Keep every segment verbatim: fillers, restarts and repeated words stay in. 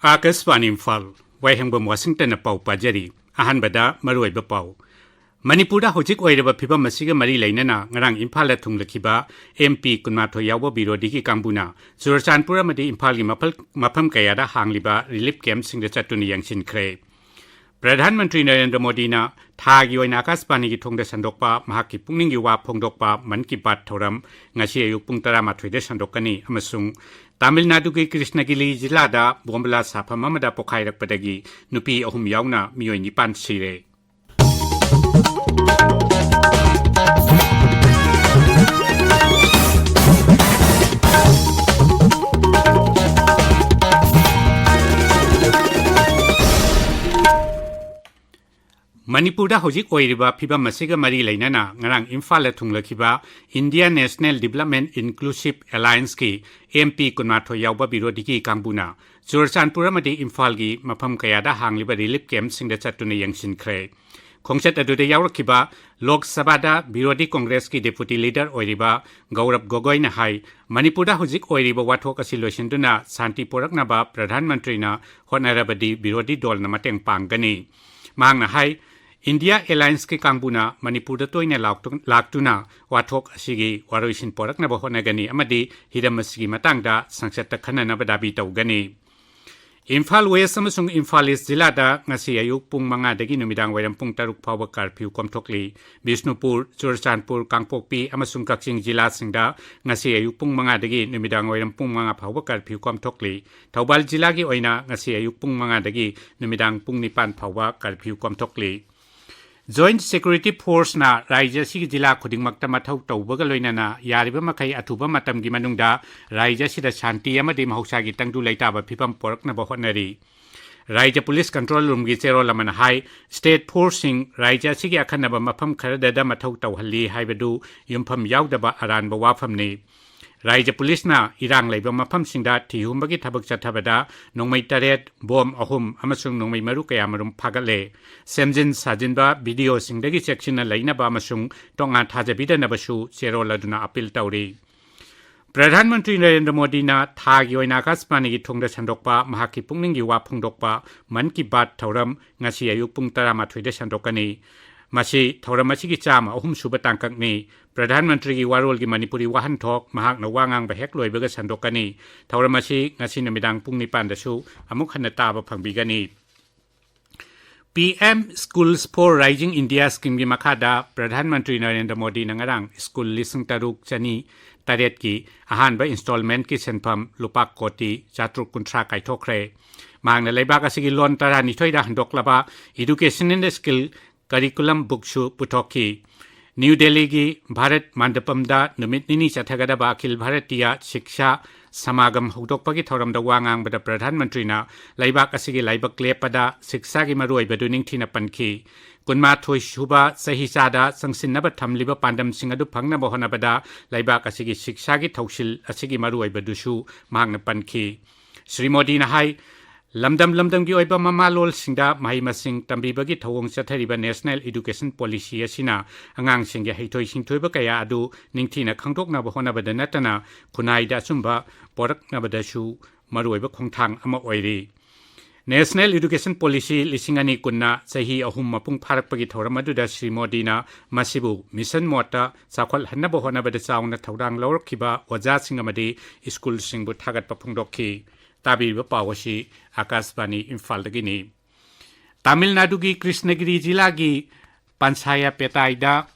ꯑꯥꯀꯥꯁꯕꯥꯅꯤ ꯏꯝꯐꯥꯜ, ꯋꯥꯍꯦꯡꯕꯝ ꯋꯥꯁꯤꯡꯇꯟꯅ ꯄꯥꯎ ꯄꯥꯖꯔꯤ꯫ ꯑꯍꯥꯟꯕꯗ ꯃꯔꯨꯑꯣꯏꯕ ꯄꯥꯎ꯫ ꯃꯅꯤꯄꯨꯔꯗ ꯍꯧꯖꯤꯛ ꯑꯣꯏꯔꯤꯕ ꯐꯤꯕꯝ ꯑꯁꯤꯒ ꯃꯔꯤ ꯂꯩꯅꯅ ꯉꯔꯥꯡ ꯏꯝꯐꯥꯜꯗ ꯊꯨꯡꯂꯈꯤꯕ ꯑꯦꯝ ꯄꯤ ꯀꯨꯟꯃꯥꯊꯣꯏ ꯌꯥꯎꯕ ꯕꯤꯔꯣꯙꯤꯒꯤ ꯀꯥꯡꯕꯨꯅ ꯆꯨꯔꯆꯥꯟꯄꯨꯔ ꯑꯃꯗꯤ ꯏꯝꯐꯥꯜꯒꯤ ꯃꯐꯜ-, ꯃꯐꯝ ꯀꯌꯥꯗ ꯍꯥꯡꯂꯤꯕ ꯔꯤꯂꯤꯐ ꯀꯦꯝꯞꯁꯤꯡꯗ ꯆꯠꯇꯨꯅ ꯌꯦꯡꯁꯤꯟꯈ꯭ꯔꯦ꯫ ꯄ꯭ꯔꯙꯥꯟ ꯃꯟꯇ꯭ꯔꯤ ꯅꯔꯦꯟꯗ꯭ꯔ ꯃꯣꯗꯤꯅ ꯊꯥꯒꯤ ꯑꯣꯏꯅ ꯑꯥꯀꯥꯁꯕꯥꯅꯤꯒꯤ ꯊꯣꯡꯗ ꯁꯟꯗꯣꯛꯄ ꯃꯍꯥꯛꯀꯤ ꯄꯨꯛꯅꯤꯡꯒꯤ ꯋꯥ ꯐꯣꯡꯗꯣꯛꯄ ꯃꯟ ꯀꯤ ꯕꯥꯠ ꯊꯧꯔꯝ ꯉꯁꯤ ꯑꯌꯨꯛ ꯄꯨꯡ ꯇꯔꯥꯃꯥꯊꯣꯏꯗ ꯁꯟꯗꯣꯛꯀꯅꯤ ꯑꯃꯁꯨꯡ ꯇꯥꯃꯤꯜ ꯅꯥꯗꯨꯒꯤ ꯀ꯭ꯔꯤꯁꯅꯒꯤꯔꯤ ꯖꯤꯂꯥꯗ ꯕꯣꯝꯕꯂꯥ ꯁꯥꯐꯝ ꯑꯃꯗ ꯄꯣꯈꯥꯏꯔꯛꯄꯗꯒꯤ ꯅꯨꯄꯤ ꯑꯍꯨꯝ ꯌꯥꯎꯅ ꯃꯤꯑꯣꯏ ꯅꯤꯄꯥꯟ ꯁꯤꯔꯦ꯫ ꯃꯅꯤꯄꯨꯔꯗ ꯍꯧꯖꯤꯛ ꯑꯣꯏꯔꯤꯕ ꯐꯤꯕꯝ ꯑꯁꯤꯒ ꯃꯔꯤ ꯂꯩꯅꯅ ꯉꯔꯥꯡ ꯏꯝꯐꯥꯜꯗ ꯊꯨꯡꯂꯈꯤꯕ India National Development Inclusive Allianceꯀꯤ ꯑꯦꯝ ꯄꯤ ꯀꯨꯟꯃꯥꯊꯣꯏ ꯌꯥꯎꯕ ꯕꯤꯔꯣꯙꯤꯒꯤ ꯀꯥꯡꯕꯨꯅ ꯆꯨꯔꯆꯥꯟꯄꯨꯔ ꯑꯃꯗꯤ ꯏꯝꯐꯥꯜꯒꯤ ꯃꯐꯝ ꯀꯌꯥꯗ ꯍꯥꯡꯂꯤꯕ ꯔꯤꯂꯤꯐ ꯀꯦꯝꯞꯁꯤꯡꯗ ꯆꯠꯇꯨꯅ ꯌꯦꯡꯁꯤꯟꯈ꯭ꯔꯦ꯫ ꯈꯣꯡꯆꯠ ꯑꯗꯨꯗ ꯌꯥꯎꯔꯛꯈꯤꯕ ꯂꯣꯛ ꯁꯚꯥꯗ ꯕꯤꯔꯣꯙꯤ ꯀꯣꯡꯒ꯭ꯔꯦꯁꯀꯤ ꯗꯦꯄꯨꯇꯤ ꯂꯤꯗꯔ ꯑꯣꯏꯔꯤꯕ ꯒꯧꯔꯕ ꯒꯣꯒꯣꯏꯅ ꯍꯥꯏ, ꯃꯅꯤꯄꯨꯔꯗ ꯍꯧꯖꯤꯛ ꯑꯣꯏꯔꯤꯕ ꯋꯥꯊꯣꯛ ꯑꯁꯤ ꯂꯣꯏꯁꯤꯟꯗꯨꯅ ꯁꯥꯟꯇꯤ ꯄꯨꯔꯛꯅꯕ ꯄ꯭ꯔꯙꯥꯟ ꯃꯟꯇ꯭ꯔꯤꯅ ꯍꯣꯠꯅꯔꯕꯗꯤ ꯕꯤꯔꯣꯙꯤ ꯗꯣꯜꯅ ꯃꯇꯦꯡ ꯄꯥꯡꯒꯅꯤ꯫ ꯃꯍꯥꯛꯅ ꯍꯥꯏ, ꯏꯟꯗꯤꯌꯥ ꯑꯦꯂꯥꯌꯟꯁꯀꯤ ꯀꯥꯡꯕꯨꯅ ꯃꯅꯤꯄꯨꯔꯗ ꯇꯣꯏꯅ ꯂꯥꯛꯇꯨ-, ꯂꯥꯛꯇꯨꯅ ꯋꯥꯊꯣꯛ ꯑꯁꯤꯒꯤ ꯋꯥꯔꯣꯏꯁꯤꯟ ꯄꯨꯔꯛꯅꯕ ꯍꯣꯠꯅꯒꯅꯤ ꯑꯃꯗꯤ ꯍꯤꯔꯝ ꯑꯁꯤꯒꯤ ꯃꯇꯥꯡꯗ ꯁꯪꯁꯠꯇ ꯈꯟꯅꯅꯕ ꯗꯥꯕꯤ ꯇꯧꯒꯅꯤ꯫ ꯏꯝꯐꯥꯜ ꯋꯦꯁ ꯑꯃꯁꯨꯡ ꯏꯝꯐꯥꯜ ꯏꯁ ꯖꯤꯂꯥꯗ ꯉꯁꯤ ꯑꯌꯨꯛ ꯄꯨꯡ ꯃꯉꯥꯗꯒꯤ ꯅꯨꯃꯤꯗꯥꯡ ꯋꯥꯏꯔꯝ ꯄꯨꯡ ꯇꯔꯨꯛ ꯐꯥꯎꯕ ꯀꯔꯐ꯭ꯌꯨ ꯀꯣꯝꯊꯣꯛꯂꯤ꯫ ꯕꯤꯁꯅꯨꯄꯨꯔ, ꯆꯨꯔꯆꯥꯟꯄꯨꯔ, ꯀꯥꯡꯄꯣꯛꯄꯤ ꯑꯃꯁꯨꯡ ꯀꯛꯆꯤꯡ ꯖꯤꯂꯥꯁꯤꯡꯗ ꯉꯁꯤ ꯑꯌꯨꯛ ꯄꯨꯡ ꯃꯉꯥꯗꯒꯤ ꯅꯨꯃꯤꯗꯥꯡ ꯋꯥꯏꯔꯝ ꯄꯨꯡ ꯃꯉꯥ ꯐꯥꯎꯕ ꯀꯔꯐ꯭ꯌꯨ ꯀꯣꯝꯊꯣꯛꯂꯤ꯫ ꯊꯧꯕꯥꯜ ꯖꯤꯂꯥꯒꯤ ꯑꯣꯏꯅ ꯉꯁꯤ ꯑꯌꯨꯛ ꯄꯨꯡ ꯃꯉꯥꯗꯒꯤ ꯅꯨꯃꯤꯗꯥꯡ ꯄꯨꯡ ꯅꯤꯄꯥꯟ ꯐꯥꯎꯕ ꯀꯔꯐ꯭ꯌꯨ ꯀꯣꯝꯊꯣꯛꯂꯤ꯫ Joint Security Forceꯅ ꯔꯥꯖ꯭ꯌ ꯑꯁꯤꯒꯤ ꯖꯤꯂꯥ ꯈꯨꯗꯤꯡꯃꯛꯇ ꯃꯊꯧ ꯇꯧꯕꯒ ꯂꯣꯏꯅꯅ ꯌꯥꯔꯤꯕ ꯃꯈꯩ ꯑꯊꯨꯕ ꯃꯇꯝꯒꯤ ꯃꯅꯨꯡꯗ ꯔꯥꯖ꯭ꯌ ꯑꯁꯤꯗ ꯁꯥꯟꯇꯤ ꯑꯃꯗꯤ ꯃꯍꯧꯁꯥꯒꯤ ꯇꯪꯗꯨ ꯂꯩꯇꯥꯕ ꯐꯤꯕꯝ ꯄꯨꯔꯛꯅꯕ ꯍꯣꯠꯅꯔꯤ꯫ ꯔꯥꯖ꯭ꯌ ꯄꯨꯂꯤꯁ ꯀꯟꯇ꯭ꯔꯣꯜ ꯔꯨꯝꯒꯤ ꯆꯦꯔꯣꯜ ꯑꯃꯅ ꯍꯥꯏ, ꯁ꯭ꯇꯦꯠ ꯐꯣꯔꯁꯁꯤꯡ ꯔꯥꯖ꯭ꯌ ꯑꯁꯤꯒꯤ ꯑꯈꯟꯅꯕ ꯃꯐꯝ ꯈꯔꯗꯗ ꯃꯊꯧ ꯇꯧꯍꯜꯂꯤ ꯍꯥꯏꯕꯗꯨ ꯌꯨꯝꯐꯝ ꯌꯥꯎꯗꯕ ꯑꯔꯥꯟꯕ ꯋꯥꯐꯝꯅꯤ꯫ ꯔꯥꯏꯖ꯭ꯌ ꯄꯨꯂꯤꯁꯅ ꯏꯔꯥꯡ ꯂꯩꯕ ꯃꯐꯝꯁꯤꯡꯗ ꯊꯤꯍꯨꯝꯕꯒꯤ ꯊꯕꯛ ꯆꯠꯊꯕꯗ ꯅꯣꯡꯃꯩ ꯇꯔꯦꯠ, ꯕꯣꯝ ꯑꯍꯨꯝ ꯑꯃꯁꯨꯡ ꯅꯣꯡꯃꯩ ꯃꯔꯨ ꯀꯌꯥꯃꯔꯨꯝ ꯐꯥꯒꯠꯂꯦ꯫ ꯁꯦꯝꯖꯤꯟ ꯁꯥꯖꯤꯟꯕ ꯚꯤꯗꯤꯑꯣꯁꯤꯡꯗꯒꯤ ꯆꯦꯛꯁꯤꯟꯅ ꯂꯩꯅꯕ ꯑꯃꯁꯨꯡ ꯇꯣꯉꯥꯟ ꯊꯥꯖꯕꯤꯗꯅꯕꯁꯨ ꯆꯦꯔꯣꯜ ꯑꯗꯨꯅ ꯑꯄꯤꯜ ꯇꯧꯔꯤ꯫ ꯄ꯭ꯔꯙꯥꯟ ꯃꯟꯇ꯭ꯔꯤ ꯅꯔꯦꯟꯗ꯭ꯔ ꯃꯣꯗꯤꯅ ꯊꯥꯒꯤ ꯑꯣꯏꯅ ꯑꯥꯀꯥꯁꯕꯥꯅꯤꯒꯤ ꯊꯣꯡꯗ ꯁꯟꯗꯣꯛꯄ ꯃꯍꯥꯛꯀꯤ ꯄꯨꯛꯅꯤꯡꯒꯤ ꯋꯥ ꯐꯣꯡꯗꯣꯛꯄ ꯃꯟ ꯀꯤ ꯕꯥꯠ ꯊꯧꯔꯝ ꯉꯁꯤ ꯑꯌꯨꯛ ꯄꯨꯡ ꯇꯔꯥꯃꯥꯊꯣꯏꯗ ꯁꯟꯗꯣꯛꯀꯅꯤ꯫ ꯃꯁꯤ ꯊꯧꯔꯝ ꯑꯁꯤꯒꯤ ꯆꯥꯝꯃ ꯑꯍꯨꯝ ꯁꯨꯕ ꯇꯥꯡꯀꯛꯅꯤ꯫ ꯄ꯭ꯔꯙꯥꯟ ꯃꯟꯇ꯭ꯔꯤꯒꯤ ꯋꯥꯔꯣꯜꯒꯤ ꯃꯅꯤꯄꯨꯔꯤ ꯋꯥꯍꯟꯊꯣꯛ ꯃꯍꯥꯛꯅ ꯋꯥ ꯉꯥꯡꯕ ꯍꯦꯛ ꯂꯣꯏꯕꯒ ꯁꯟꯗꯣꯛꯀꯅꯤ꯫ ꯊꯧꯔꯝ ꯑꯁꯤ ꯉꯁꯤ ꯅꯨꯃꯤꯗꯥꯡ ꯄꯨꯡ ꯅꯤꯄꯥꯟꯗꯁꯨ ꯑꯃꯨꯛ ꯍꯟꯅ ꯇꯥꯕ ꯐꯪꯕꯤꯒꯅꯤ꯫ P M Schools for Rising India ꯁ꯭ꯀꯤꯝꯒꯤ ꯃꯈꯥꯗ ꯄ꯭ꯔꯙꯥꯟ ꯃꯟꯇ꯭ꯔꯤ ꯅꯔꯦꯟꯗ꯭ꯔ ꯃꯣꯗꯤꯅ ꯉꯔꯥꯡ ꯁ꯭ꯀꯨꯜ ꯂꯤꯁꯤꯡ ꯇꯔꯨꯛ ꯆꯅꯤ ꯇꯔꯦꯠꯀꯤ ꯑꯍꯥꯟꯕ ꯏꯟꯁꯇꯣꯜꯃꯦꯟꯠꯀꯤ ꯁꯦꯟꯐꯝ ꯂꯨꯄꯥ ꯀꯣꯇꯤ ꯆꯥꯇ꯭ꯔꯨꯛ ꯀꯨꯟꯊ꯭ꯔꯥ ꯀꯥꯏꯊꯣꯛꯈ꯭ꯔꯦ꯫ ꯃꯍꯥꯛꯅ ꯂꯩꯕꯥꯛ ꯑꯁꯤꯒꯤ ꯂꯣꯟ ꯇꯔꯥꯅꯤꯊꯣꯏꯗ ꯍꯟꯗꯣꯛꯂꯕ Education and Skill Curriculum Bookꯁꯨ ꯄꯨꯊꯣꯛꯈꯤ꯫ ꯅ꯭ꯌꯨ ꯗꯦꯜꯂꯤꯒꯤ ꯚꯥꯔꯠ ꯃꯟꯗꯄꯝꯗ ꯅꯨꯃꯤꯠ ꯅꯤꯅꯤ ꯆꯠꯊꯒꯗꯕ ꯑꯈꯤꯜ ꯚꯥꯔꯇꯤꯌ ꯁꯤꯛꯁꯥ ꯁꯃꯥꯒꯝ ꯍꯧꯗꯣꯛꯄꯒꯤ ꯊꯧꯔꯝꯗ ꯋꯥ ꯉꯥꯡꯕꯗ ꯄ꯭ꯔꯙꯥꯟ ꯃꯟꯇ꯭ꯔꯤꯅ ꯂꯩꯕꯥꯛ ꯑꯁꯤꯒꯤ ꯂꯥꯏꯕꯛ ꯂꯦꯞꯄꯗ ꯁꯤꯛꯁꯥꯒꯤ ꯃꯔꯨꯑꯣꯏꯕꯗꯨ ꯅꯤꯡꯊꯤꯅ ꯄꯟꯈꯤ꯫ ꯀꯨꯟꯃꯥꯊꯣꯏ ꯁꯨꯕ ꯆꯍꯤꯆꯥꯗ ꯆꯪꯁꯤꯟꯅꯕ ꯊꯝꯂꯤꯕ ꯄꯥꯟꯗꯝꯁꯤꯡ ꯑꯗꯨ ꯐꯪꯅꯕ ꯍꯣꯠꯅꯕꯗ ꯂꯩꯕꯥꯛ ꯑꯁꯤꯒꯤ ꯁꯤꯛꯁꯥꯒꯤ ꯊꯧꯁꯤꯜ ꯑꯁꯤꯒꯤ ꯃꯔꯨꯑꯣꯏꯕꯗꯨꯁꯨ ꯃꯍꯥꯛꯅ ꯄꯟꯈꯤ꯫ ꯁ꯭ꯔꯤ ꯃꯣꯗꯤꯅ ꯍꯥꯏ, ꯂꯝꯗꯝ ꯂꯝꯗꯝꯒꯤ ꯑꯣꯏꯕ ꯃꯃꯥꯂꯣꯟꯁꯤꯡꯗ ꯃꯍꯩ ꯃꯁꯤꯡ ꯇꯝꯕꯤꯕꯒꯤ ꯊꯧꯑꯣꯡ ꯆꯠꯊꯔꯤꯕ National Education Policy ꯑꯁꯤꯅ ꯑꯉꯥꯡꯁꯤꯡꯒꯤ ꯍꯩꯊꯣꯏ ꯁꯤꯡꯊꯣꯏꯕ ꯀꯌꯥ ꯑꯗꯨ ꯅꯤꯡꯊꯤꯅ ꯈꯪꯗꯣꯛꯅꯕ ꯍꯣꯠꯅꯕꯗ ꯅꯠꯇꯅ ꯈꯨꯟꯅꯥꯏꯗ ꯑꯆꯨꯝꯕ ꯄꯣꯔꯛꯅꯕꯗꯁꯨ ꯃꯔꯨꯑꯣꯏꯕ ꯈꯣꯡꯊꯥꯡ ꯑꯃ ꯑꯣꯏꯔꯤ꯫ National Education Policy ꯂꯤꯁꯤꯡ ꯑꯅꯤ ꯀꯨꯟꯅ ꯆꯍꯤ ꯑꯍꯨꯝ ꯃꯄꯨꯡ ꯐꯥꯔꯛꯄꯒꯤ ꯊꯧꯔꯝ ꯑꯗꯨꯗ ꯁ꯭ꯔꯤ ꯃꯣꯗꯤꯅ ꯃꯁꯤꯕꯨ ꯃꯤꯁꯟ ꯃꯣꯗꯇ ꯆꯥꯎꯈꯠꯍꯟꯅꯕ ꯍꯣꯠꯅꯕꯗ ꯆꯥꯎꯅ ꯊꯧꯗꯥꯡ ꯂꯧꯔꯛꯈꯤꯕ ꯑꯣꯖꯥꯁꯤꯡ ꯑꯃꯗꯤ ꯁ꯭ꯀꯨꯜꯁꯤꯡꯕꯨ ꯊꯥꯒꯠꯄ ꯐꯣꯡꯗꯣꯛꯈꯤ꯫ ꯇꯥꯕꯤꯔꯤꯕ ꯄꯥꯎ ꯑꯁꯤ ꯑꯀꯥꯁꯕꯥꯅꯤ ꯏꯝꯐꯥꯜꯗꯒꯤꯅꯤ꯫ ꯇꯥꯃꯤꯜ ꯅꯥꯗꯨꯒꯤ ꯀ꯭ꯔꯤꯁꯅꯒꯤꯔꯤ ꯖꯤꯂꯥꯒꯤ ꯄꯟꯁꯥꯌꯥꯄꯦꯇꯥꯏꯗ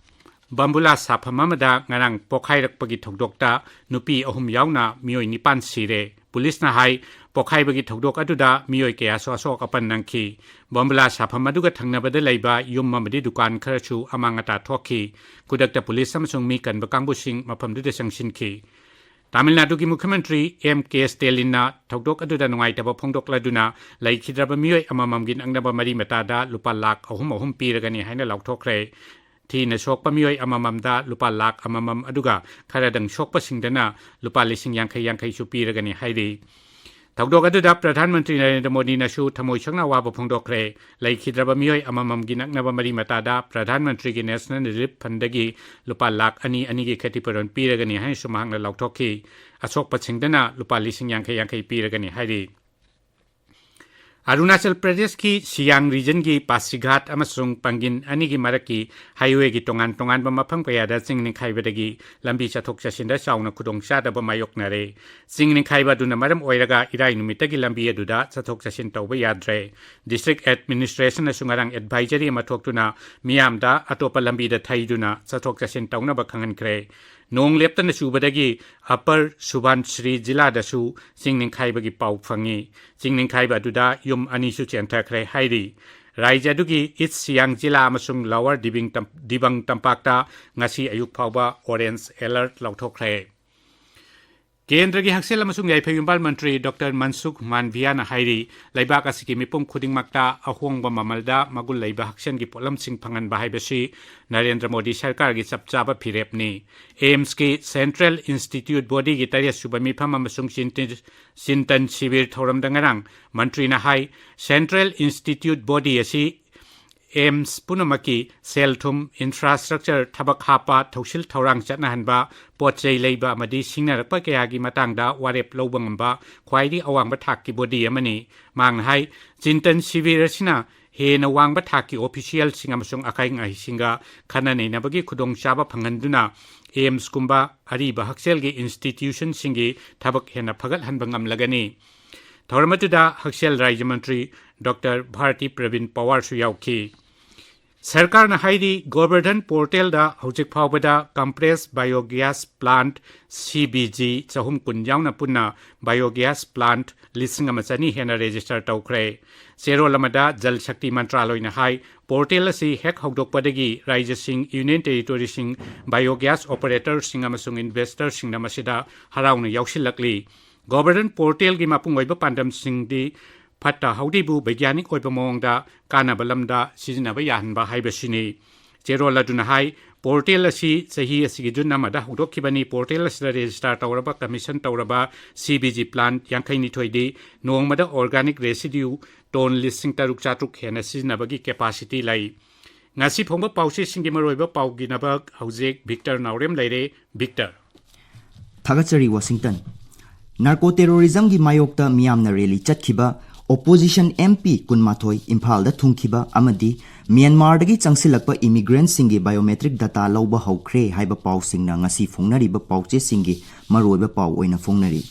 ꯕꯝꯕꯨꯂꯥ ꯁꯥꯐꯝ ꯑꯃꯗ ꯉꯔꯥꯡ ꯄꯣꯈꯥꯏꯔꯛꯄꯒꯤ ꯊꯧꯗꯣꯛꯇ ꯅꯨꯄꯤ ꯑꯍꯨꯝ ꯌꯥꯎꯅ ꯃꯤꯑꯣꯏ ꯅꯤꯄꯥꯟ ꯁꯤꯔꯦ꯫ ꯄꯨꯂꯤꯁꯅ ꯍꯥꯏ, ꯄꯣꯈꯥꯏꯕꯒꯤ ꯊꯧꯗꯣꯛ ꯑꯗꯨꯗ ꯃꯤꯑꯣꯏ ꯀꯌꯥꯁꯨ ꯑꯁꯣꯛ ꯑꯄꯟ ꯅꯪꯈꯤ꯫ ꯕꯝꯕꯨꯂꯥ ꯁꯥꯐꯝ ꯑꯗꯨꯒ ꯊꯪꯅꯕꯗ ꯂꯩꯕ ꯌꯨꯝ ꯑꯃꯗꯤ ꯗꯨꯀꯥꯟ ꯈꯔꯁꯨ ꯑꯃꯥꯡ ꯑꯇꯥ ꯊꯣꯛꯈꯤ꯫ ꯈꯨꯗꯛꯇ ꯄꯨꯂꯤꯁ ꯑꯃꯁꯨꯡ ꯃꯤ ꯀꯟꯕ ꯀꯥꯡꯕꯨꯁꯤꯡ ꯃꯐꯝꯗꯨꯗ ꯆꯪꯁꯤꯟꯈꯤ꯫ ꯇꯥꯃꯤꯜ ꯅꯥꯗꯨꯒꯤ ꯃꯨꯈ꯭ꯌ ꯃꯟꯇ꯭ꯔꯤ ꯑꯦꯝ ꯀꯦ ꯁ꯭ꯇꯦꯂꯤꯟꯅ ꯊꯧꯗꯣꯛ ꯑꯗꯨꯗ ꯅꯨꯡꯉꯥꯏꯇꯕ ꯐꯣꯡꯗꯣꯛꯂꯗꯨꯅ ꯂꯩꯈꯤꯗ꯭ꯔꯕ ꯃꯤꯑꯣꯏ ꯑꯃꯃꯝꯒꯤ ꯅꯛꯅꯕ ꯃꯔꯤ ꯃꯇꯥꯗ ꯂꯨꯄꯥ ꯂꯥꯈ ꯑꯍꯨꯝ ꯑꯍꯨꯝ ꯄꯤꯔꯒꯅꯤ ꯍꯥꯏꯅ ꯂꯥꯎꯊꯣꯛꯈ꯭ꯔꯦ꯫ ꯊꯤꯅ ꯁꯣꯛꯄ ꯃꯤꯑꯣꯏ ꯑꯃꯃꯝꯗ ꯂꯨꯄꯥ ꯂꯥꯈ ꯑꯃꯃꯝ, ꯑꯗꯨꯒ ꯈꯔꯗꯪ ꯁꯣꯛꯄꯁꯤꯡꯗꯅ ꯂꯨꯄꯥ ꯂꯤꯁꯤꯡ ꯌꯥꯡꯈꯩ ꯌꯥꯡꯈꯩꯁꯨ ꯄꯤꯔꯒꯅꯤ ꯍꯥꯏꯔꯤ꯫ ꯊꯧꯗꯣꯛ ꯑꯗꯨꯗ ꯄ꯭ꯔꯙꯥꯟ ꯃꯟꯇ꯭ꯔꯤ ꯅꯔꯦꯟꯗ꯭ꯔ ꯃꯣꯗꯤꯅꯁꯨ ꯊꯃꯣꯏ ꯁꯣꯛꯅ ꯑꯋꯥꯕ ꯐꯣꯡꯗꯣꯛꯈ꯭ꯔꯦ꯫ ꯂꯩꯈꯤꯗ꯭ꯔꯕ ꯃꯤꯑꯣꯏ ꯑꯃꯃꯝꯒꯤ ꯅꯛꯅꯕ ꯃꯔꯤ ꯃꯇꯥꯗ ꯄ꯭ꯔꯙꯥꯟ ꯃꯟꯇ꯭ꯔꯤꯒꯤ National Relief Fundꯗꯒꯤ ꯂꯨꯄꯥ ꯂꯥꯈ ꯑꯅꯤ ꯑꯅꯤꯒꯤ ꯈꯦꯇꯤꯄꯨꯔꯣꯟ ꯄꯤꯔꯒꯅꯤ ꯍꯥꯏꯅꯁꯨ ꯃꯍꯥꯛꯅ ꯂꯥꯎꯊꯣꯛꯈꯤ꯫ ꯑꯁꯣꯛꯄꯁꯤꯡꯗꯅ ꯂꯨꯄꯥ ꯂꯤꯁꯤꯡ ꯌꯥꯡꯈꯩ ꯌꯥꯡꯈꯩ ꯄꯤꯔꯒꯅꯤ ꯍꯥꯏꯔꯤ꯫ ꯑꯔꯨꯅꯥꯆꯜ ꯄ꯭ꯔꯗꯦꯁꯀꯤ ꯁꯤꯌꯥꯡ ꯔꯤꯖꯟꯒꯤ ꯄꯥꯁꯤꯘꯥꯠ ꯑꯃꯁꯨꯡ ꯄꯥꯡꯒꯤꯟ ꯑꯅꯤꯒꯤ ꯃꯔꯛꯀꯤ ꯍꯥꯏꯋꯦꯒꯤ ꯇꯣꯉꯥꯟ ꯇꯣꯉꯥꯟꯕ ꯃꯐꯝ ꯀꯌꯥꯗ ꯆꯤꯡ ꯅꯤꯡꯈꯥꯏꯕꯗꯒꯤ ꯂꯝꯕꯤ ꯆꯠꯊꯣꯛ ꯆꯠꯁꯤꯟꯗ ꯆꯥꯎꯅ ꯈꯨꯗꯣꯡꯆꯥꯗꯕ ꯃꯥꯌꯣꯛꯅꯔꯦ꯫ ꯆꯤꯡ ꯅꯤꯡꯈꯥꯏꯕ ꯑꯗꯨꯅ ꯃꯔꯝ ꯑꯣꯏꯔꯒ ꯏꯔꯥꯏ ꯅꯨꯃꯤꯠꯇꯒꯤ ꯂꯝꯕꯤ ꯑꯗꯨꯗ ꯆꯠꯊꯣꯛ ꯆꯠꯁꯤꯟ ꯇꯧꯕ ꯌꯥꯗ꯭ꯔꯦ꯫ District Administrationꯅꯁꯨ ꯉꯔꯥꯡ advisory ꯑꯃ ꯊꯣꯛꯇꯨꯅ ꯃꯤꯌꯥꯝꯗ ꯑꯇꯣꯞꯄ ꯂꯝꯕꯤꯗ ꯊꯩꯗꯨꯅ ꯆꯠꯊꯣꯛ ꯆꯠꯁꯤꯟ ꯇꯧꯅꯕ ꯈꯪꯍꯟꯈ꯭ꯔꯦ꯫ ꯅꯣꯡ ꯂꯦꯞꯇꯅ ꯆꯨꯕꯗꯒꯤ Upper Subansiri ꯖꯤꯂꯥꯗꯁꯨ ꯆꯤꯡ ꯅꯤꯡꯈꯥꯏꯕꯒꯤ ꯄꯥꯎ ꯐꯪꯉꯤ꯫ ꯆꯤꯡ ꯅꯤꯡꯈꯥꯏꯕ ꯑꯗꯨꯗ ꯌꯨꯝ ꯑꯅꯤꯁꯨ ꯆꯦꯟꯊꯈ꯭ꯔꯦ ꯍꯥꯏꯔꯤ꯫ ꯔꯥꯖ꯭ꯌ ꯑꯗꯨꯒꯤ East Siang ꯖꯤꯂꯥ ꯑꯃꯁꯨꯡ Lower Dibang ꯇꯝ-, Dibang ꯇꯝꯄꯥꯛꯇ ꯉꯁꯤ ꯑꯌꯨꯛ ꯐꯥꯎꯕ orange alert ꯂꯥꯎꯊꯣꯛꯈ꯭ꯔꯦ꯫ ꯀꯦꯟꯗ꯭ꯔꯒꯤ ꯍꯛꯁꯦꯜ ꯑꯃꯁꯨꯡ ꯌꯥꯏꯐ ꯌꯨꯝꯕꯥꯜ ꯃꯟꯇ꯭ꯔꯤ ꯗꯣꯛꯇꯔ ꯃꯟꯁꯨꯈ ꯃꯥꯟꯚꯤꯌꯥꯅ ꯍꯥꯏꯔꯤ, ꯂꯩꯕꯥꯛ ꯑꯁꯤꯒꯤ ꯃꯤꯄꯨꯝ ꯈꯨꯗꯤꯡꯃꯛꯇ ꯑꯍꯣꯡꯕ ꯃꯃꯜꯗ ꯃꯒꯨꯟ ꯂꯩꯕ ꯍꯛꯁꯦꯜꯒꯤ ꯄꯣꯠꯂꯝꯁꯤꯡ ꯐꯪꯍꯟꯕ ꯍꯥꯏꯕꯁꯤ ꯅꯔꯦꯟꯗ꯭ꯔ ꯃꯣꯗꯤ ꯁꯔꯀꯥꯔꯒꯤ ꯆꯞ ꯆꯥꯕ ꯐꯤꯔꯦꯞꯅꯤ꯫ AIIMSꯀꯤ Central Institute Bodyꯒꯤ ꯇꯔꯦꯠ ꯁꯨꯕ ꯃꯤꯐꯝ ꯑꯃꯁꯨꯡ ꯆꯤꯟꯇꯤꯟ-, ꯆꯤꯟꯇꯟ ꯁꯤꯕꯤꯔ ꯊꯧꯔꯝꯗ ꯉꯔꯥꯡ ꯃꯟꯇ꯭ꯔꯤꯅ ꯍꯥꯏ, Central Institute Body ꯑꯁꯤ AIIMS ꯄꯨꯝꯅꯃꯛꯀꯤ ꯁꯦꯜ-ꯊꯨꯝ, infrastructure, ꯊꯕꯛ ꯍꯥꯞꯄ, ꯊꯧꯁꯤꯜ ꯊꯧꯔꯥꯡ ꯆꯠꯅꯍꯟꯕ, ꯄꯣꯠ ꯆꯩ ꯂꯩꯕ ꯑꯃꯗꯤ ꯁꯤꯡꯅꯔꯛꯄ ꯀꯌꯥꯒꯤ ꯃꯇꯥꯡꯗ ꯋꯥꯔꯦꯞ ꯂꯧꯕ ꯉꯝꯕ ꯈ꯭ꯋꯥꯏꯗꯒꯤ ꯑꯋꯥꯡꯕ ꯊꯥꯛꯀꯤ body ꯑꯃꯅꯤ꯫ ꯃꯍꯥꯛꯅ ꯍꯥꯏ, ꯆꯤꯟꯇꯟ ꯁꯤꯕꯤꯔ ꯑꯁꯤꯅ ꯍꯦꯟꯅ ꯋꯥꯡꯕ ꯊꯥꯛꯀꯤ officialꯁꯤꯡ ꯑꯃꯁꯨꯡ ꯑꯈꯪ ꯑꯍꯩꯁꯤꯡꯒ ꯈꯟꯅ ꯅꯩꯅꯕꯒꯤ ꯈꯨꯗꯣꯡꯆꯥꯕ ꯐꯪꯍꯟꯗꯨꯅ AIIMSꯀꯨꯝꯕ ꯑꯔꯤꯕ ꯍꯛꯁꯦꯜꯒꯤ institutionꯁꯤꯡꯒꯤ ꯊꯕꯛ ꯍꯦꯟꯅ ꯐꯒꯠꯍꯟꯕ ꯉꯝꯂꯒꯅꯤ꯫ ꯊꯧꯔꯝ ꯑꯗꯨꯗ ꯍꯛꯁꯦꯜ ꯔꯥꯖ꯭ꯌ ꯃꯟꯇ꯭ꯔꯤ ꯗꯣꯛꯇꯔ ꯚꯥꯔꯇꯤ ꯄ꯭ꯔꯕꯤꯟ ꯄꯋꯥꯔꯁꯨ ꯌꯥꯎꯈꯤ꯫ ꯁꯔꯀꯥꯔꯅ ꯍꯥꯏꯔꯤ, ꯒꯣꯕꯔꯙꯟ portalꯗ ꯍꯧꯖꯤꯛ ꯐꯥꯎꯕꯗ compressed biogas plant, CBG, ꯆꯍꯨꯝ ꯀꯨꯟ ꯌꯥꯎꯅ ꯄꯨꯟꯅ biogas plant ꯂꯤꯁꯤꯡ ꯑꯃ ꯆꯅꯤ ꯍꯦꯟꯅ register ꯇꯧꯈ꯭ꯔꯦ꯫ ꯆꯦꯔꯣꯜ ꯑꯃꯗ ꯖꯜ ꯁꯛꯇꯤ ꯃꯟꯇ꯭ꯔꯥꯂꯣꯏꯅ ꯍꯥꯏ, portal ꯑꯁꯤ ꯍꯦꯛ ꯍꯧꯗꯣꯛꯄꯗꯒꯤ ꯔꯥꯖ꯭ꯌꯁꯤꯡ, union territoryꯁꯤꯡ, biogas operatorꯁꯤꯡ ꯑꯃꯁꯨꯡ investorꯁꯤꯡꯅ ꯃꯁꯤꯗ ꯍꯔꯥꯎꯅ ꯌꯥꯎꯁꯤꯜꯂꯛꯂꯤ꯫ ꯒꯣꯕꯔꯙꯟ portalꯒꯤ ꯃꯄꯨꯡ ꯑꯣꯏꯕ ꯄꯥꯟꯗꯝꯁꯤꯡꯗꯤ ꯐꯠꯇ ꯍꯥꯎꯗꯤꯕꯨ ꯕꯩꯒ꯭ꯌꯥꯅꯤꯛ ꯑꯣꯏꯕ ꯃꯑꯣꯡꯗ ꯀꯥꯟꯅꯕ ꯂꯝꯗ ꯁꯤꯖꯤꯟꯅꯕ ꯌꯥꯍꯟꯕ ꯍꯥꯏꯕꯁꯤꯅꯤ꯫ ꯆꯦꯔꯣꯜ ꯑꯗꯨꯅ ꯍꯥꯏ, ꯄꯣꯔꯇꯦꯜ ꯑꯁꯤ ꯆꯍꯤ ꯑꯁꯤꯒꯤ ꯖꯨꯟ ꯑꯃꯗ ꯍꯧꯗꯣꯛꯈꯤꯕꯅꯤ꯫ ꯄꯣꯔꯇꯦꯜ ꯑꯁꯤꯗ ꯔꯦꯖꯤꯁꯇꯥꯔ ꯇꯧꯔꯕ, ꯀꯃꯤꯁꯟ ꯇꯧꯔꯕ ꯁꯤ ꯕꯤ ꯖꯤ ꯄ꯭ꯂꯥꯟꯠ ꯌꯥꯡꯈꯩꯅꯤꯊꯣꯏꯗꯤ ꯅꯣꯡꯃꯗ ꯑꯣꯔꯒꯥꯅꯤꯛ ꯔꯦꯁꯤꯗ꯭ꯌꯨ ꯇꯣꯟ ꯂꯤꯁꯤꯡ ꯇꯔꯨꯛ ꯆꯥꯇ꯭ꯔꯨꯛ ꯍꯦꯟꯅ ꯁꯤꯖꯤꯟꯅꯕꯒꯤ ꯀꯦꯄꯥꯁꯤꯇꯤ ꯂꯩ꯫ ꯉꯁꯤ ꯐꯣꯡꯕ ꯄꯥꯎꯆꯦꯁꯤꯡꯒꯤ ꯃꯔꯨꯑꯣꯏꯕ ꯄꯥꯎꯒꯤꯗꯃꯛ ꯍꯧꯖꯤꯛ ꯚꯤꯛꯇꯔ ꯅꯥꯎꯔꯦꯝ ꯂꯩꯔꯦ꯫ ꯚꯤꯛꯇꯔ꯫ ꯊꯥꯒꯠꯆꯔꯤ, ꯋꯥꯁꯤꯡꯇꯟ꯫ ꯅꯥꯔꯀꯣ ꯇꯦꯔꯣꯔꯤꯖꯝꯒꯤ ꯃꯥꯌꯣꯛꯇ ꯃꯤꯌꯥꯝꯅ ꯔꯦꯂꯤ ꯆꯠꯈꯤꯕ, ꯑꯣꯄꯣꯖꯤꯁꯟ ꯑꯦꯝ ꯄꯤ ꯀꯨꯟꯃꯥꯊꯣꯏ ꯏꯝꯐꯥꯜꯗ ꯊꯨꯡꯈꯤꯕ ꯑꯃꯗꯤ ꯃ꯭ꯌꯥꯟꯃꯥꯔꯗꯒꯤ ꯆꯪꯁꯤꯜꯂꯛꯄ ꯏꯃꯤꯒ꯭ꯔꯦꯟꯠꯁꯤꯡꯒꯤ ꯕꯥꯏꯑꯣꯃꯦꯇ꯭ꯔꯤꯛ ꯗꯇꯥ ꯂꯧꯕ ꯍꯧꯈ꯭ꯔꯦ ꯍꯥꯏꯕ ꯄꯥꯎꯁꯤꯡꯅ ꯉꯁꯤ ꯐꯣꯡꯅꯔꯤꯕ ꯄꯥꯎꯆꯦꯁꯤꯡꯒꯤ ꯃꯔꯨꯑꯣꯏꯕ ꯄꯥꯎ ꯑꯣꯏꯅ ꯐꯣꯡꯅꯔꯤ꯫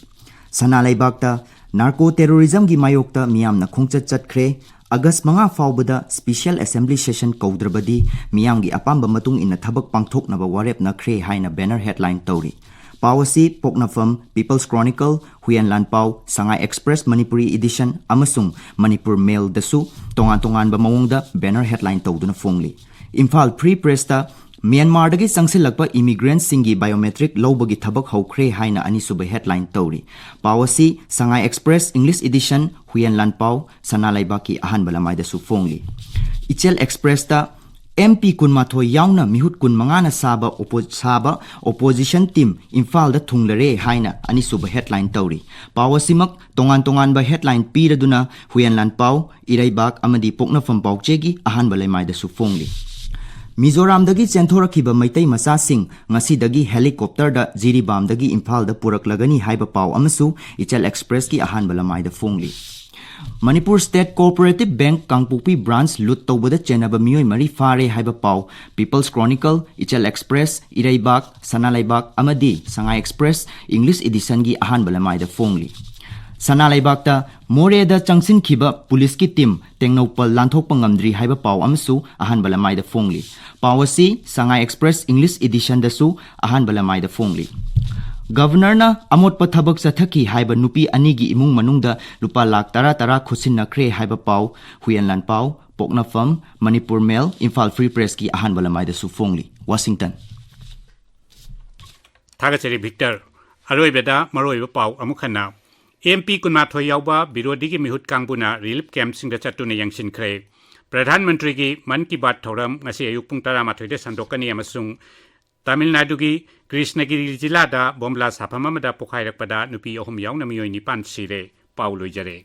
ꯁꯅꯥ ꯂꯩꯕꯥꯛꯇ ꯅꯥꯔꯀꯣ ꯇꯦꯔꯣꯔꯤꯖꯝꯒꯤ ꯃꯥꯌꯣꯛꯇ ꯃꯤꯌꯥꯝꯅ ꯈꯣꯡꯆꯠ ꯆꯠꯈ꯭ꯔꯦ꯫ ꯑꯒꯁ ꯃꯉꯥ ꯐꯥꯎꯕꯗ ꯁ꯭ꯄꯤꯁꯤꯌꯦꯜ ꯑꯦꯁꯦꯝꯕ꯭ꯂꯤ ꯁꯦꯁꯟ ꯀꯧꯗ꯭ꯔꯕꯗꯤ ꯃꯤꯌꯥꯝꯒꯤ ꯑꯄꯥꯝꯕ ꯃꯇꯨꯡ ꯏꯟꯅ ꯊꯕꯛ ꯄꯥꯡꯊꯣꯛꯅꯕ ꯋꯥꯔꯦꯞꯅꯈ꯭ꯔꯦ ꯍꯥꯏꯅ ꯕꯦꯅꯔ ꯍꯦꯗꯂꯥꯏꯟ ꯇꯧꯔꯤ꯫ ꯄꯥꯎ ꯑꯁꯤ ꯄꯣꯛꯅꯐꯝ, ꯄꯤꯄꯜꯁ ꯀ꯭ꯔꯣꯅꯤꯀꯜ, ꯍꯨꯌꯦꯟ ꯂꯥꯟꯄꯥꯎ, ꯁꯉꯥꯏ ꯑꯦꯛꯁꯄ꯭ꯔꯦꯁ ꯃꯅꯤꯄꯨꯔꯤ ꯏꯗꯤꯁꯟ ꯑꯃꯁꯨꯡ ꯃꯅꯤꯄꯨꯔ ꯃꯦꯜꯗꯁꯨ ꯇꯣꯉꯥꯟ ꯇꯣꯉꯥꯟꯕ ꯃꯑꯣꯡꯗ ꯕꯦꯅꯔ ꯍꯦꯗꯂꯥꯏꯟ ꯇꯧꯗꯨꯅ ꯐꯣꯡꯂꯤ꯫ ꯏꯝꯐꯥꯜ ꯐ꯭ꯔꯤ ꯄ꯭ꯔꯦꯁꯇ ꯃ꯭ꯌꯥꯟꯃꯥꯔꯗꯒꯤ ꯆꯪꯁꯤꯜꯂꯛꯄ ꯏꯃꯤꯒ꯭ꯔꯦꯟꯠꯁꯤꯡꯒꯤ ꯕꯥꯏꯑꯣꯃꯦꯇ꯭ꯔꯤꯛ ꯂꯧꯕꯒꯤ ꯊꯕꯛ ꯍꯧꯈ꯭ꯔꯦ ꯍꯥꯏꯅ ꯑꯅꯤꯁꯨꯕ ꯍꯦꯗꯂꯥꯏꯟ ꯇꯧꯔꯤ꯫ ꯄꯥꯎ ꯑꯁꯤ ꯁꯉꯥꯏ ꯑꯦꯛꯁꯄ꯭ꯔꯦꯁ ꯏꯪꯂꯤꯁ ꯏꯗꯤꯁꯟ, ꯍꯨꯌꯦꯟ ꯂꯥꯟꯄꯥꯎ, ꯁꯅꯥ ꯂꯩꯕꯥꯛꯀꯤ ꯑꯍꯥꯟꯕ ꯂꯃꯥꯏꯗꯁꯨ ꯐꯣꯡꯂꯤ꯫ ꯏꯆꯦꯜ ꯑꯦꯛꯁꯄ꯭ꯔꯦꯁꯇ ꯑꯦꯝ ꯄꯤ ꯀꯨꯟꯃꯥꯊꯣꯏ ꯌꯥꯎꯅ ꯃꯤꯍꯨꯠ ꯀꯨꯟꯃꯉꯥꯅ ꯁꯥꯕ ꯑꯣꯄꯣ-, ꯁꯥꯕ ꯑꯣꯄꯣꯖꯤꯁꯟ ꯇꯤꯝ ꯏꯝꯐꯥꯜꯗ ꯊꯨꯡꯂꯔꯦ ꯍꯥꯏꯅ ꯑꯅꯤꯁꯨꯕ ꯍꯦꯗꯂꯥꯏꯟ ꯇꯧꯔꯤ꯫ ꯄꯥꯎ ꯑꯁꯤꯃꯛ ꯇꯣꯉꯥꯟ ꯇꯣꯉꯥꯟꯕ ꯍꯦꯗꯂꯥꯏꯟ ꯄꯤꯔꯗꯨꯅ ꯍꯨꯌꯦꯟ ꯂꯥꯟꯄꯥꯎ, ꯏꯔꯩꯕꯥꯛ ꯑꯃꯗꯤ ꯄꯣꯛꯅꯐꯝ ꯄꯥꯎꯆꯦꯒꯤ ꯑꯍꯥꯟꯕ ꯂꯩꯃꯥꯏꯗꯁꯨ ꯐꯣꯡꯂꯤ꯫ ꯃꯤꯖꯣꯔꯥꯝꯗꯒꯤ ꯆꯦꯟꯊꯣꯔꯛꯈꯤꯕ ꯃꯩꯇꯩ ꯃꯆꯥꯁꯤꯡ ꯉꯁꯤꯗꯒꯤ ꯍꯦꯂꯤꯀꯣꯞꯇꯔꯗ ꯖꯤꯔꯤꯕꯥꯝꯗꯒꯤ ꯏꯝꯐꯥꯜꯗ ꯄꯨꯔꯛꯂꯒꯅꯤ ꯍꯥꯏꯕ ꯄꯥꯎ ꯑꯃꯁꯨ ꯏꯆꯦꯜ ꯑꯦꯛꯁꯄ꯭ꯔꯦꯁꯀꯤ ꯑꯍꯥꯟꯕ ꯂꯃꯥꯏꯗ ꯐꯣꯡꯂꯤ꯫ ꯃꯅꯤꯄꯨꯔ ꯁ꯭ꯇꯦꯠ ꯀꯣꯑꯣꯄꯔꯦꯇꯤꯚ ꯕꯦꯡꯛ ꯀꯥꯡꯄꯣꯛꯄꯤ ꯕ꯭ꯔꯥꯟꯆ ꯂꯨꯠ ꯇꯧꯕꯗ ꯆꯦꯟꯅꯕ ꯃꯤꯑꯣꯏ ꯃꯔꯤ ꯐꯥꯔꯦ ꯍꯥꯏꯕ ꯄꯥꯎ ꯄꯤꯄꯜꯁ ꯀ꯭ꯔꯣꯅꯤꯀꯜ, ꯏꯆꯦꯜ ꯑꯦꯛꯁꯄ꯭ꯔꯦꯁ, ꯏꯔꯩꯕꯥꯛ, ꯁꯅꯥ ꯂꯩꯕꯥꯛ ꯑꯃꯗꯤ ꯁꯉꯥꯏ ꯑꯦꯛꯁꯄ꯭ꯔꯦꯁ ꯏꯪꯂꯤꯁ ꯏꯗꯤꯁꯟꯒꯤ ꯑꯍꯥꯟꯕ ꯂꯃꯥꯏꯗ ꯐꯣꯡꯂꯤ꯫ ꯁꯅꯥ ꯂꯩꯕꯥꯛꯇ ꯃꯣꯔꯦꯗ ꯆꯪꯁꯤꯟꯈꯤꯕ ꯄꯨꯂꯤꯁꯀꯤ ꯇꯤꯝ ꯇꯦꯡꯅꯧꯄꯜ ꯂꯥꯟꯊꯣꯛꯄ ꯉꯝꯗ꯭ꯔꯤ ꯍꯥꯏꯕ ꯄꯥꯎ ꯑꯃꯁꯨ ꯑꯍꯥꯟꯕ ꯂꯃꯥꯏꯗ ꯐꯣꯡꯂꯤ꯫ ꯄꯥꯎ ꯑꯁꯤ ꯁꯉꯥꯏ ꯑꯦꯛꯁꯄ꯭ꯔꯦꯁ ꯏꯪꯂꯤꯁ ꯏꯗꯤꯁꯟꯗꯁꯨ ꯑꯍꯥꯟꯕ ꯂꯃꯥꯏꯗ ꯐꯣꯡꯂꯤ꯫ ꯒꯚꯔꯅꯔꯅ ꯑꯃꯣꯠꯄ ꯊꯕꯛ ꯆꯠꯊꯈꯤ ꯍꯥꯏꯕ ꯅꯨꯄꯤ ꯑꯅꯤꯒꯤ ꯏꯃꯨꯡ ꯃꯅꯨꯡꯗ ꯂꯨꯄꯥ ꯂꯥꯈ ꯇꯔꯥ ꯇꯔꯥ ꯈꯨꯠꯁꯤꯟꯅꯈ꯭ꯔꯦ ꯍꯥꯏꯕ ꯄꯥꯎ ꯍꯨꯌꯦꯟ ꯂꯥꯟꯄꯥꯎ, ꯄꯣꯛꯅꯐꯝ, ꯃꯅꯤꯄꯨꯔ ꯃꯦꯜ, ꯏꯝꯐꯥꯜ ꯐ꯭ꯔꯤ ꯄ꯭ꯔꯦꯁꯀꯤ ꯑꯍꯥꯟꯕ ꯂꯃꯥꯏꯗꯁꯨ ꯐꯣꯡꯂꯤ꯫ ꯋꯥꯁꯤꯡꯇꯟ꯫ ꯊꯥꯒꯠꯆꯔꯤ ꯚꯤꯛꯇꯔ꯫ ꯑꯔꯣꯏꯕꯗ ꯃꯔꯨꯑꯣꯏꯕ ꯄꯥꯎ ꯑꯃꯨꯛ ꯍꯟꯅ꯫ ꯑꯦꯝ ꯄꯤ ꯀꯨꯟꯃꯥꯊꯣꯏ ꯌꯥꯎꯕ ꯕꯤꯔꯣꯙꯤꯒꯤ ꯃꯤꯍꯨꯠ ꯀꯥꯡꯕꯨꯅ ꯔꯤꯂꯤꯐ ꯀꯦꯝꯞꯁꯤꯡꯗ ꯆꯠꯇꯨꯅ ꯌꯦꯡꯁꯤꯟꯈ꯭ꯔꯦ꯫ ꯄ꯭ꯔꯙꯥꯟ ꯃꯟꯇ꯭ꯔꯤꯒꯤ ꯃꯟ ꯀꯤ ꯕꯥꯠ ꯊꯧꯔꯝ ꯉꯁꯤ ꯑꯌꯨꯛ ꯄꯨꯡ ꯇꯔꯥꯃꯥꯊꯣꯏꯗ ꯁꯟꯗꯣꯛꯀꯅꯤ ꯑꯃꯁꯨꯡ ꯇꯥꯃꯤꯜ ꯅꯥꯗꯨꯒꯤ ꯀ꯭ꯔꯤꯁꯅꯒꯤꯔꯤ ꯖꯤꯂꯥꯗ ꯕꯣꯝꯕ꯭ꯂꯥ ꯁꯥꯐꯝ ꯑꯃꯗ ꯄꯣꯈꯥꯏꯔꯛꯄꯗ ꯅꯨꯄꯤ ꯑꯍꯨꯝ ꯌꯥꯎꯅ ꯃꯤꯑꯣꯏ ꯅꯤꯄꯥꯟ ꯁꯤꯔꯦ꯫ ꯄꯥꯎ ꯂꯣꯏꯖꯔꯦ꯫